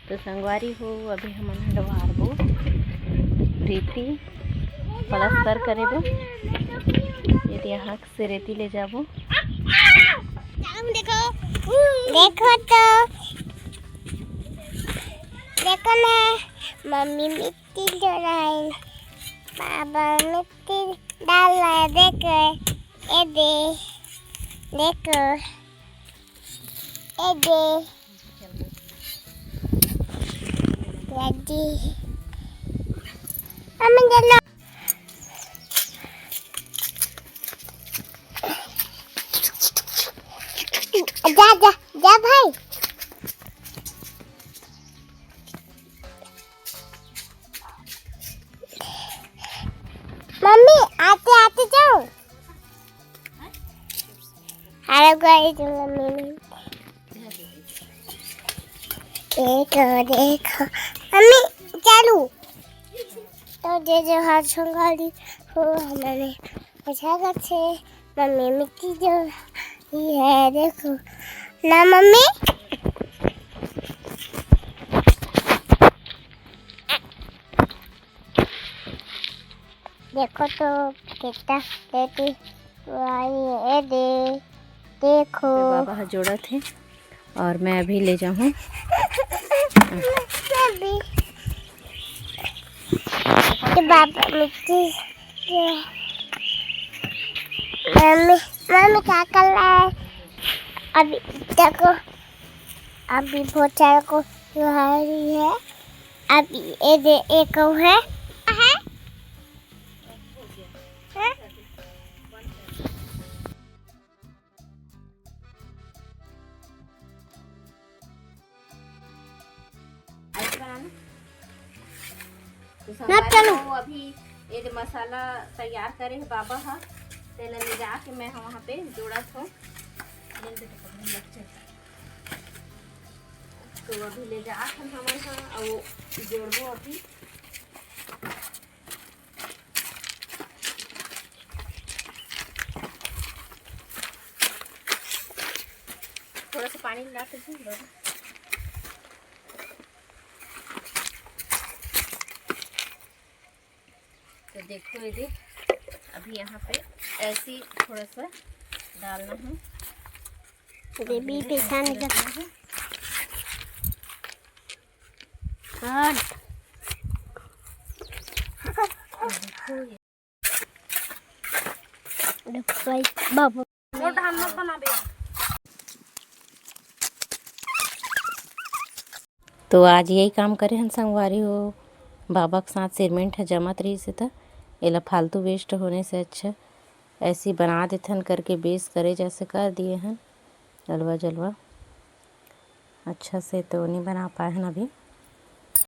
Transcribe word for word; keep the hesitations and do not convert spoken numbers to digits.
तो संगवारी हो, अभी हमन ह डोहारबो रेती पलस्तर करे बर। ये दे यहाँ से रेती ले जाबो। देखो, देखो तो, देखो ना, मम्मी मिट्टी डोराइन, बाबा मिट्टी डाला, देखो, ये दे, देखो। ए दे। दादी। मम्मी, चलो। जा, जा, जा भाई। मम्मी, आते, आते जाओ। हेलो गाइस, मम्मी। देखो, देखो। मम्मी, चालू। तो जे जो हाथ संगाली हो, हमने अच्छा करछे। मम्मी मिट्टी जो ही है, देखो। ना मम्मी? देखो तो कितना खेती हुआ है, ये दे, देखो। ये बाबा ह जोड़त हे और मैं अभी ले जाहूँ। ये बाबा मिट्टी, ये मम्मी, मम्मी क्या कर रहा है? अभी देखो, अभी बहुत सारा को हुआ है। अभी ये दे, एक और है। है? हैं? तो ना संगवारी चलो। हो, अभी ये जो मसाला तैयार करे हे बाबा ह, तेला ले जाके मैं ह वहाँ पे जोड़त हूँ। तो अभी ले जात हन हमन ह, अउ जोड़बो अभी। थोड़ा सा पानी मिला के दूँ बस। तो देखो ये दे, अभी यहाँ पे ऐसे ही थोड़ा सा डालना है। बेबी पेशान कर। हट। देखो ये। बाबू। तो आज यही काम करे हन संगवारी हो, बाबा के साथ सिरमेंट ह जमत रहिस हे, त एला फालतू वेस्ट होने से अच्छा ऐसी बना देथन करके बेस करे जैसे कर दिए हन अलवा जलवा। अच्छा से तो नहीं बना पाए हन अभी।